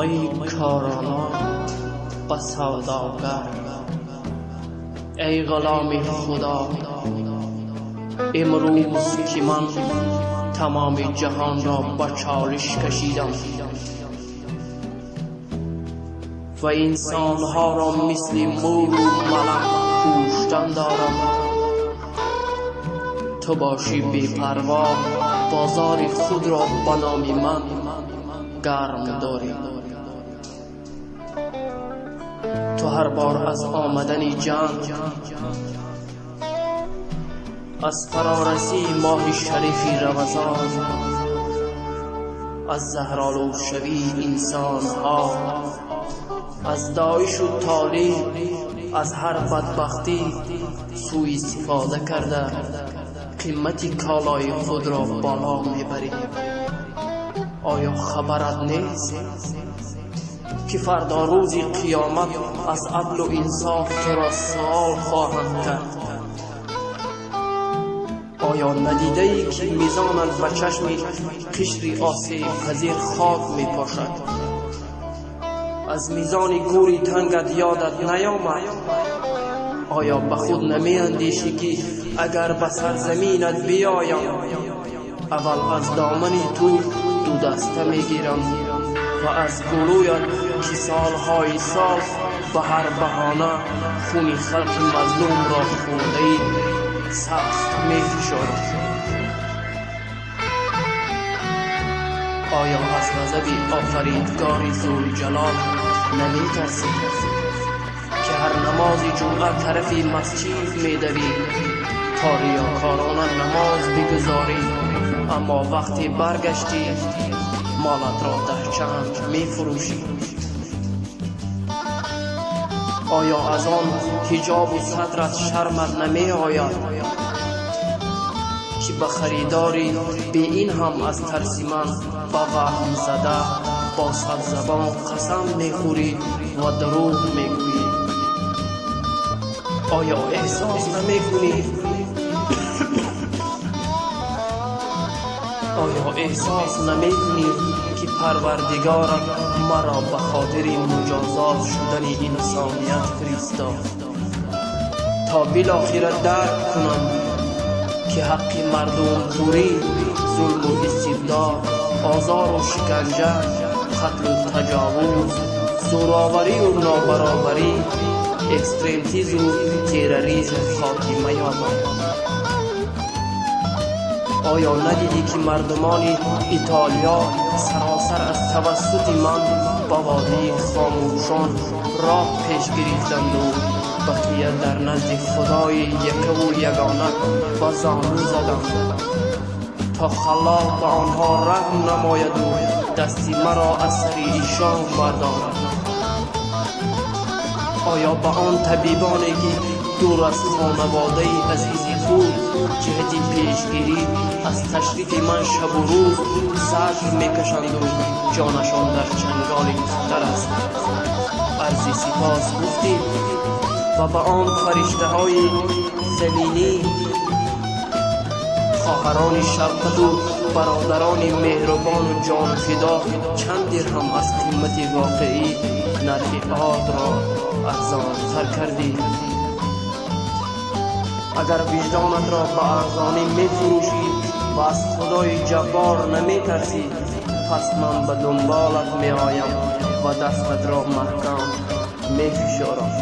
Номаи Короно ба савдогар. Эй ғуломи Худо, имрӯз ки ман тамоми ҷаҳонро ба чолиш кашидам ва инсонҳоро мисли мӯру малах куштан дорам, ту бошӣ бепарво бозори худро ба номи ман гарм дорӣ. Ту ҳар бор аз омадани ҷанг, аз фарорасии моҳи шарифи Рамазон, аз заҳролудшавии инсонҳо, аз Доишу Толиб, аз ҳар бадбахтӣ сӯистифода карда қимати колои худро боло мебарӣ. Оё хабарат нест, ки фардо рӯзи қиёмат аз адлу инсоф туро суол хоҳанд кард? Оё надидаӣ, ки мизонат ба чашми қишри осебпазир хок мепошад? Аз мизони гури тангат ёдат наёмад? Оё ба худ намеандешӣ, ки агар ба сарзаминат биёям, аввал аз домани ту ду даста мегирам ва аз гулӯят, ки солҳои сол ба ҳар баҳона хуни халқи мазлумро хӯрдаӣ, сахт мефишорам? Оё аз ғазаби Офаридгори Зулҷалол наметарсӣ, ки ҳар намози ҷумъа тарафи масҷид медавӣ то риёкорона намоз бигузорӣ, аммо вақте баргаштӣ, молатро даҳчанд мефурӯшӣ? Оё аз он ҳиҷобу сатрат шармат намеояд, ки ба харидори бе ин ҳам аз тарси ман ба ваҳм зада бо садзабон қасам мехӯрӣ ва дурӯғ мегӯӣ? Оё эҳсос намекунӣ? Оё эҳсос намекунӣ, ки Парвардигорат маро ба хотири муҷозот шудани инсоният фиристод, то билохира дарк кунам, ки ҳаққи мардумхӯрӣ, зулму истибдод, озору шиканҷа, қатлу таҷовуз, зӯроварию нобаробарӣ, экстремизму терроризм хотима ёбад? Оё надидӣ, ки мардумони Итолиё саросар аз тавассути ман ба водии хомӯшон роҳ пеш гирифтанду бақия дар назди Худои якаву ягона ба зону заданд, то Халлоқ ба онҳо раҳм намояду дасти маро аз сари эшон бардорад? Оё ба он табибоне, ки дур аз хонаводаи азизи худ ҷиҳати пешгирӣ аз ташрифи ман шабу рӯз зажр мекашанду ҷонашон дар чанголи хатар аст, арзи сипос гуфтӣ? Ва ба он фариштаҳои заминӣ, хоҳарони шафқату бародарони меҳрубону ҷонфидо, чанд дирҳам аз қимати воқеӣ нархи ордро арзонтар кардӣ? Агар виҷдонатро ба арзонӣ мефурӯшӣ ва аз Худои Ҷаббор наметарсӣ, пас ман ба дунболат меоям ва дастатро маҳкам мефишорам.